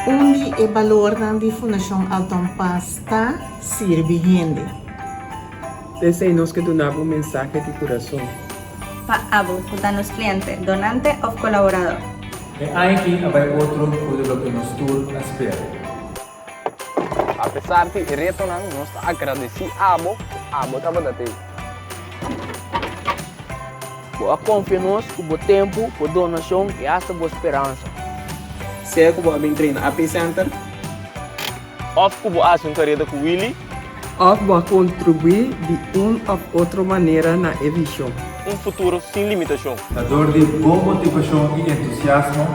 Un di e balornan di Fundashon Alton Paas ta sirbi hende. P'esei nos ke duna bo un mensahe di kurason. Pa abo ku ta nos kliente, donante òf kolaborador. E aña aki a bai otro for di loke nos tur a spera. Apesar di e retonan, nos ta agradesí abo ku abo tabata tei. Bo a konfia nos ku bo tempu, bo donashon i asta bo speransa. Sea ku bo a bin train na AP Center. Òf ku bo a hasi un kareda ku Willy. Òf bo a kontribuí di un òf otro manera na e vishon. Un futuro sin limitashon. Ta dor di bo motivashon i entusiasmo.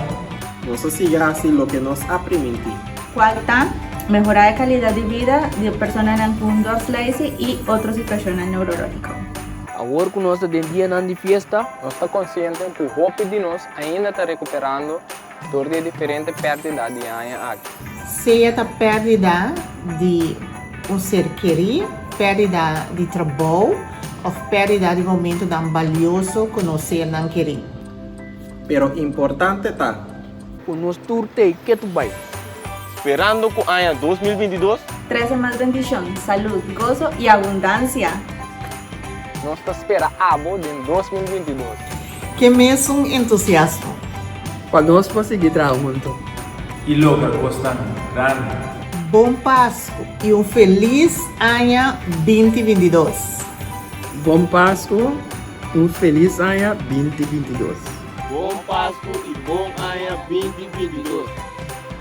Nos a sigui hasi loke nos a primintí. Cual ta, mehora e calidad di bida di e personanan cu un dwarslesie y otro situacionnan neurologico. Awor cu nos ta den dianan di fiesta. Nos ta consciente cu hopi di nos ainda ta recuperando dor di e diferente perdida di e aña aki. Sea ta perdida di un ser kerí, perdida di trabou of perdida di momentonan balioso cu nos sernan kerí. Pero importante ta. Ku nos tur t'ei ketu bai. Sperando ku aña 2022. Trese mas bendishon, salud, goso i abundansia. Nos ta spera abo den 2022. Ke mesun entusiasmo. Pa nos por sigui traha hunto. I logra kosnan grandi. Bon Pasku i un felis aña 2022. Bon Pasku, un felis aña 2022. Bon Pasku i bon aña 2022.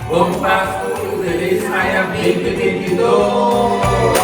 Bon Pasku i un felis aña 2022.